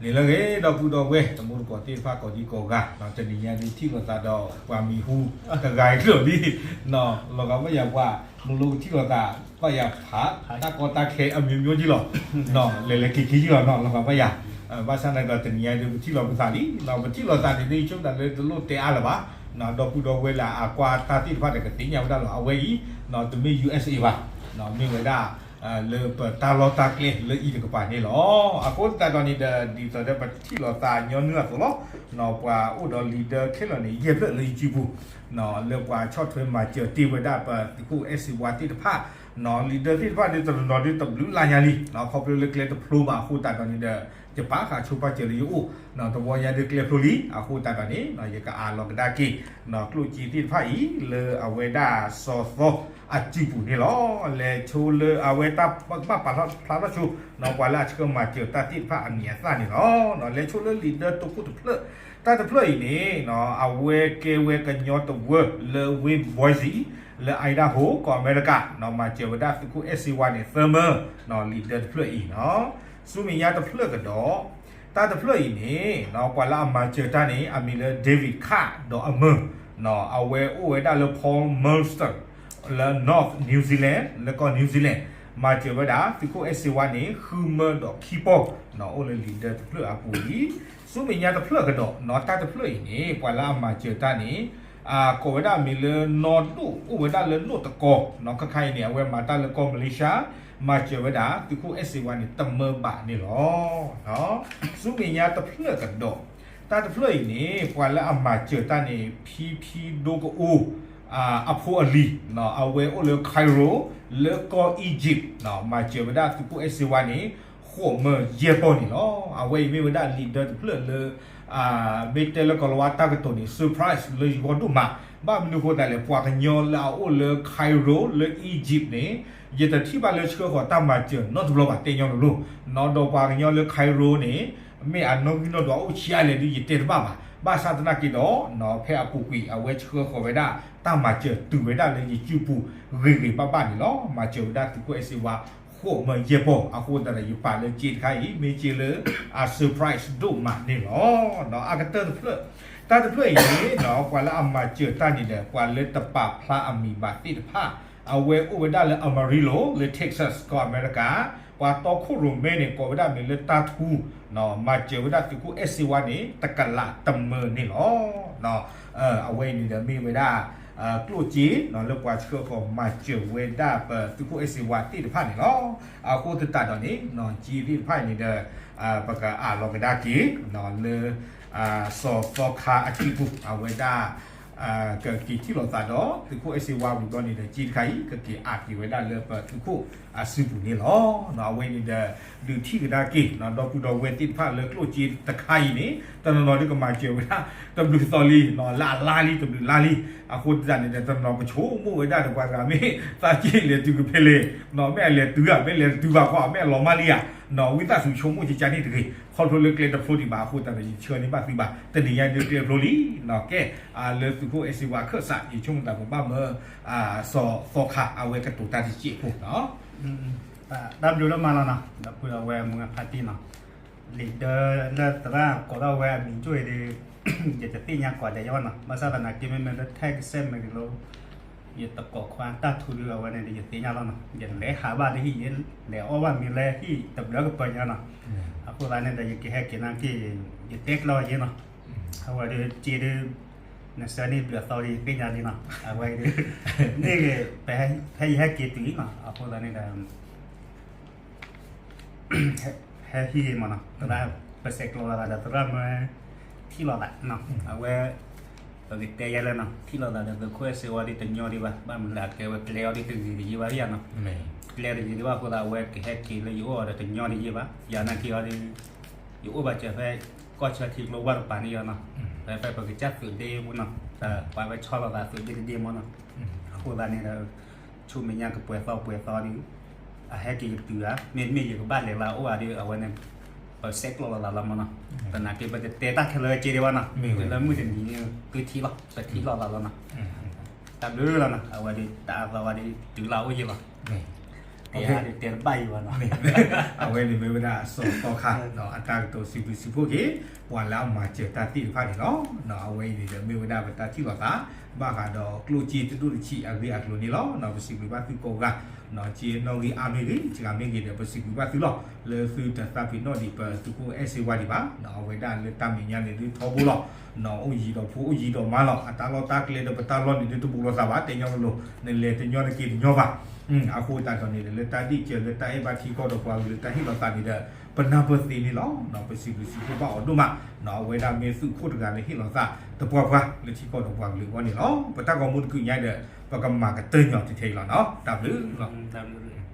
န့ၣ်လၢအဂ့ၤ ဒီပုၢ်ဒီဝဲၢ် တံၤသကိးသ့ၣ်တဖၣ်ကိးဒံကိးဂၤ တနံၤညါဒုးထံၣ်လိာ်သးဒီးပှၤမံၤဟူတဂၤအံၤလီၤလံ, လီၤဂာ်ဘၣ်ယၤပှၤ မုၢ်လိကထံၣ်လိာ်သး ဘၣ်ယၤဖး တၢ်ကီတၢ်ခဲအမျိုးမျိုးကံလီၤ, လဲၤလဲၤက့ၤက့ၤကံလီၤနီၤ လီၤဂာ်ဘၣ်ယၤ, ဘၣ်ဆၣ်န့ၣ်ဒီးတနံၤညါဒုးပထံၣ်လိာ်ပသးလံ, ပထံၣ်လိာ်သးန့ၣ်ဒုး ယဆိကမိၣ်သးလၢတလိၣ်တဲအါလၢၤဘၣ်, ဒီပုၢ်ဒီဝဲၢ်လၢအကွၢ်တၢ်သ့ၣ်တဖၣ်ဒီးကသ့ၣ်ညါဝဲဒၣ်လီၤ, အဝဲအံၤ တမ့ၢ် ယူၣ်အ့းအ့း ဘၣ်, မ့ၢ်ဝဲဒၣ် လၢပတၢ်လီၢ်တၢ်ကျဲလၢအံၤတကပၤန့ၣ်လီၤ. အဃိသတးဒီးန့ၣ်ဒီး ဒ်သိးဒီးပထံၣ်လိာ်သးညီနုၢ်အသိးလီၤ, ပှၤအိၣ်ဒီး leader ခဲလၢာ်န့ၣ် ယဲၢ်ဖျၢၣ်လၢယစုပူၤ, လၢပှၤဆီၣ်ထွဲမၤစၢၤတ့ၢ်ဝဲဒၣ်ပသုးခိၣ်အဲၣ်စ့ဝါသ့ၣ်တဖၣ်, leader သ့ၣ်တဖၣ်ဒုးတနီၤနီၤဒုးတဘျုးလါညါလံ, ခီဖျိလၢကျဲတဖျိဘၣ်အဃိသတးဒီးန့ၣ်ဒီး ယပာ်ဃာ်ဆိပာ်စၢၤလၢယအိၣ်, တဝီညါဒုးကျဲဖျိလံ, အဃိသတးဒီးန့ၣ် ယကအးလီၤကဒါက့ၤ ကျိၣ်စ့သ့ၣ်တဖၣ်အံၤ လၢအဝဲဒၣ်စီၤသီအစုပူၤန့ၣ်လီၤ. လဲၤဆိလၢအဝဲတၢ်ဘၣ်ပာ်ဖျါထီၣ်ဆိ ပှၤလၢအဆှၢမၤစၢၤတၢ်သ့ၣ်တဖၣ်အမံၤအသၣ်န့ၣ်လီၤ. လဲၤဆိလၢ leader တခိၣ်တဖျၢၣ်, တၢ်တဖျၢၣ်အံၤန့ၣ် အဝဲကဲဝဲကညီတဝၢလၢ Wayne Boise လၢ Idaho ကီၢ်အမဲရကၤ, မၤစၢၤဝဲဒၣ်သုးခိၣ်အဲၣ်စ့ဝါန့ၣ် သၢမၢ, leader တဖျၢၣ်အံၤနီၤ. ဆူမဲာ်ညါတဖျၢၣ်ကဒီး, တၢ်တဖျၢၣ်အံၤန့ၣ် ပှၤလၢအမၤစၢၤတၢ်န့ၣ် အမံၤလၢ David Carr ဒီးအမၢ, အဝဲအိၣ်ဝဲဒၣ်လၢ Port Moresby လၢ North New Zealand လၢကီၢ် New Zealand, မၤစၢၤဝဲဒၣ်သုးခိၣ်အဲၣ်စ့ဝါန့ၣ် ဃုမၢဒီးခံပီၢ်, အိၣ်လၢ leader တဖျၢၣ်အပူၤလံ. ဆူမဲာ်ညါတဖျၢၣ်ကဒီးနီၤ, တၢ်တဖျၢၣ်အံၤန့ၣ် ပှၤလၢအမၤစၢၤတၢ်န့ၣ် ကိးဝဲဒၣ်မံၤလၢ နီၢ်ဒိၣ် အိၣ်ဝဲဒၣ်လၢနိၣ်တကီ, ခါခါအံၤန့ၣ် အဝဲမၤတၢ်လၢကီၢ် Malaysia, မၤစၢၤဝဲဒၣ်သုးခိၣ်အဲၣ်စ့ဝါန့ၣ် တမၢဘးန့ၣ်လီၤ. ဆူမဲာ်ညါတဖျၢၣ်ကဒီး, တၢ်တဖျၢၣ်အံၤန့ၣ် ပှၤလၢအမၤစၢၤတၢ်န့ၣ် ဖံဖံဒိကအိ, အဖိအလံၤ, အဝဲအိၣ်လၢ Cairo လၢကီၢ် Egypt, မၤစၢၤဝဲဒၣ်သုးခိၣ်အဲၣ်စ့ဝါန့ၣ် ဃိးမၢယဲၢ်ပီၢ်န့ၣ်လီၤ. အဝဲအံၤမ့ၢ်ဝဲဒၣ် leader တဖျၢၣ်လၢ မ့ၢ်တဲလၢကီၤလၤဝါတၢ်ကတိၤန့ၣ် surprise လၢယဂီၢ်ဒိၣ်မး, ဘၣ်မနုၤအဃိသတးလဲၣ်, ပှၤကညီလၢအအိၣ်လၢ Cairo လၢ Egypt န့ၣ် ယတထံၣ်ဘၣ်လၢဆှၢဃီၤတၢ်မၤစၢၤနီတဘျီဘၣ် တဲညီလိၤလိၤ, ဒီးပှၤကညီလၢ Cairo န့ၣ် မ့ၢ်အနီၣ်ဂံၢ်နီၣ်ဒွးအိၣ်ဆံးအါလဲၣ်ဒုး ယတဲတဘၣ်ဘၣ်, ဘၣ်ဆၣ်သနာ်က့ဒီး ဖဲအပူၤကွံာ်အဝဲဆှၢဃီၤဝဲဒၣ် တၢ်မၤစၢၤတုၤဝဲဒၣ်လၢယစုပူၤဂ့ၤဂ့ၤဘၣ်ဘၣ်န့ၣ်လီၤ. မၤစၢၤဝဲဒၣ်သုးခိၣ်အဲၣ်စ့ဝါ ဃိးမၢယဲၢ်ပီၢ်, အဃိသတးဒီးယပာ်လၢစ့တခါအံၤ မ့ၢ်စ့လၢ အ surprise ဒိၣ်မးန့ၣ်လီၤ. အကတၢၢ်တဖျၢၣ်, တၢ်တဖျၢၣ်အံၤန့ၣ် ပှၤလၢအမၤစၢၤတၢ်န့ၣ်ဒီး ပှၤလၢတပာ်ဖျါအမံၤဘၣ်သ့ၣ်တဖၣ်, အဝဲအိၣ်ဝဲဒၣ်လၢ Amarillo လၢ Texas ကီၢ်အမဲရကၤ, ပှၤတီခိၣ်ရိၣ်မဲန့ၣ် ကိးဝဲဒၣ်မံၤလၢတၢ်ထူ, မၤစၢၤဝဲဒၣ်သုးခိၣ်အဲၣ်စ့ဝါန့ၣ် တကလးတမၢန့ၣ်လီၤ. အဝဲအံၤန့ၣ်ဒီးမ့ၢ်ဝဲဒၣ် ကျိၣ်စ့ လၢပှၤဆှၢဃီၤမၤစၢၤဝဲဒၣ်ပသုးခိၣ်အဲၣ်စ့ဝါသ့ၣ်တဖၣ်န့ၣ်လီၤ. အဃိသတးဒီးန့ၣ် စ့သ့ၣ်တဖၣ်အံၤန့ၣ်ဒီး ပကအးလီၤကဒါက့ၤ လၢ စီၤသီခါအစုပူၤ အဝဲဒၣ် ကက့ၤထံၣ်လိာ်သးဒီး သုးခိၣ်အဲၣ်စ့ဝါဝံၤဘျီန့ၣ်ဒီး စ့တခါအံၤ ကက့ၤအးက့ၤဝဲဒၣ်လၢပသုးခိၣ်အစုပူၤန့ၣ်လီၤ. အဝဲန့ၣ်ဒီး ဒုးထံၣ်ကဒါက့ၤ ဒီပုၢ်ဒီဝဲၢ်သ့ၣ်တဖၣ်လၢကျိၣ်စ့တခါအံၤန့ၣ် တနီၤနီၤဒုးကမၤစၢၤဝဲဒၣ် တဘျုးသီလံ လၢအလါလံ တဘျုးလါလံ. အဃိသတးန့ၣ်ဒီး တနီၤကဆိကမိၣ်ဝဲဒၣ်ဒီး ပှၤတဂၤမ့ၢ်သးစ့လဲၤတုၤကဖဲလဲၣ်, မ့ၢ်အလဲၤတုၤဧါ မ့ၢ်လဲၤတတုၤဘၣ်ဃီ မ့ၢ်အလီၤမၢ်လံဧါ, ဝံသးစူၤဆိကမိၣ်ကကန့ၣ်တဂ့ၤ, ခီဖျိလၢကျဲတဖျိဒံးဘၣ်အဃိသတးဒီး ယဆှၢန့ၢ်ဘၣ်သုဘၣ်, တနံၤညါဒုးကျဲဖျိလံ, ကဲ လၢသုးခိၣ်အဲၣ်စ့ဝါခၢၣ်စး ယဆိကမိၣ်သးပဘၣ်မၢ စီၤသီခါ အဝဲကတိၤတၢ်တစဲးဖိနီၤ. တၢ်ဘျုးဒိၣ်မးလီၤနီၤ ဒီပုၢ်ဒီဝဲၢ်မုၢ်ဖါတံၢ်နီၤ, လံာ်ဒၢလၢသရၣ်ကိးထီၣ်ဝဲအမံၤကၠိအံၤဒီး ယတသ့ၣ်ညါကိးဂၤဒဲးယဘၣ်နီၤ, ဘၣ်ဆၣ်သနာ်က့မ့မ့ၢ်လၢ text message လီၤ ယတကိးခွါတၢ်ထူဒုးအဝဲန့ၣ်ဒီး ယသ့ၣ်ညါလီၤနီၤ, ယလဲၤဟးဘၣ်လၢဟံၣ် ယလဲၤအီၣ်ဘၣ်မ့ၤလၢဟံၣ်တဘျီကပၢၤညါနီၤ, အဃိသတးန့ၣ်ဒီး ယကဟဲက့ၤနာ်က့ၤ ယတဲကျီယဲနီၤ, အဝဲဒီးစ့ဒုး နဆှၢန့ၢ်ဘျုးအသီဒီး ယသ့ၣ်ညါလံနီၤ, အဝဲဒုး န့ၣ်ဂ့ၤ ဖဲယဟဲက့ၤတုၤလံနီၤ, အဃိသတးန့ၣ်ဒီး ဟဲဟံးဂ့ၤမးနီၤ, သရၣ် ပဆဲးကျိးလိာ်သးဒီးသရၣ်မၢ ထံၣ်လိာ်သးနီၤ, အဝဲ ပကတဲယဲလၢနီၤ, ထံၣ်လိာ်သးဒီးသုးခိၣ်အဲၣ်စ့ဝါဒီးတညီဒံးဘၣ်, ဘၣ်မနုၤလဲၣ် အကဲဝဲကျဲအီၤဒီးတဂ့ၤတယ့ၢ်ဘၣ်ယၤနီၤ, ကျဲတဂ့ၤဒံးဘၣ်အဃိသတး အဝဲကဟဲက့ၤလၢယအိၣ်အီၤဒီးတညီဒံးယ့ၢ်ဘၣ်, ယၤနာ်က့ၤအီၤဒီး ယအိၣ်ဘၣ်စၢၤဖဲ ကီၢ်ဆၢထံကျိဝၢ်တပၤန့ၣ်ယၤနီၤ, ဖဲဖဲပကစၢ်သုးဒ့ပူၤနီၤ, ပှၤဝဲဆီၣ်လိာ်သးသုးဒ့တဒ့မးနီၤ, အဃိသတးန့ၣ်ဒီး ဆူမဲာ်ညါကပှဲၤသီပှဲၤသီဒီး အဟဲက့ၤကတုၤဧါ, မ့တမ့ၢ်ယကဘၣ်လဲၤလၢအအိၣ်ဧါဒီး အဝဲန့ၣ် ပဆဲးကျိးလိာ်သးလီၤမးနီၤ, သနာ်က့ပတတဲတၢ်ခဲလၢာ်ဝဲက့ဒံးဘၣ်နီၤ, တုၤလၢမုၢ်တနံၤန့ၣ် သုထံၣ်လီၤ ပထံၣ်လိာ်သးလီၤနီၤ, တၢ်ဘျုးလီၤနီၤ, အဝဲဒီးတအါသီဝဲဒီးတုၤလၢအအိၣ်ယ့ၢ်လီၤ. တဲတဘၣ်အံၤဘၣ်နီၤ, အဝဲန့ၣ်မ့ၢ်ဝဲဒၣ်အစီၤသီခါ အတၢ်ကတိၤစံးဘျုးစံးဖှိၣ်က့ၤ ပှၤလၢအမၤစၢၤတၢ်သ့ၣ်တဖၣ်န့ၣ်လီၤ. အဝဲအံၤန့ၣ်ဒီးမ့ၢ်ဝဲဒၣ်ပတၢ်ထံၣ်လိာ်သး ဘၣ်ဃးဒီးကျိၣ်စ့တဒိၣ်တဆံးအဂ့ၢ်အကျိၤန့ၣ်လီၤ. ပစံးဘျုးဘၣ်သုကိးဂၤ က့နီၣ်ဂံၢ်အါမ့ၢ်ဂ့ၤ စှၤမ့ၢ်ဂ့ၤဒီး ပစံးဘျုးဘၣ်သုလီၤ. လၢသုတသးပ့ၤနီၣ်ဒံးပသုးခိၣ်အဲၣ်စ့ဝါဒံးဘၣ်. အဝဲဒၣ်လၢတၢ်မဲာ်ညါန့ၣ်ဒုးထီဘိလီၤ. အိၣ်ယံၤဒီးဖိအိၣ်ယံၤဒီးမါလီၤ. အတၢ်လီၢ်တၢ်ကျဲဒီးပတၢ်လီၢ်န့ၣ်ဒုးတဘူးလိာ်သးဘၣ် တဲညီလိၤလိၤ နလဲၤတညီနက့ၤတညီဘၣ်. အဃိသတးဒီးန့ၣ်ဒီး လၢတၢ်ဒ့ၣ်စၢၤလၢတၢ်အဲၣ်ဘၣ်ထံကီၢ်ဒီးပှၤကလုာ် တၢ်ဟ့ၣ်လီၤသးန့ၣ်ဒီး ပနၢ်ပၢၢ်သ့န့ၣ်လီၤ. ပစံးဘျုးစံးဖှိၣ်ဘၣ်အီၤဒိၣ်မး. အဝဲဒၣ်မ့ၢ်သုးခိၣ်တဂၤလၢဟ့ၣ်လီၤသးသပှၢ်ပှၢ်လၢထံကီၢ်ဒီးပှၤကလုာ်အဂီၢ်န့ၣ်လီၤ. ပတၢ်ဂီၤမူတကုးညါဒီး ပကမၤကတၢၢ်ညီတထဲအံၤလီၤနီၤ. တၢ်ဘျုးလီၤ.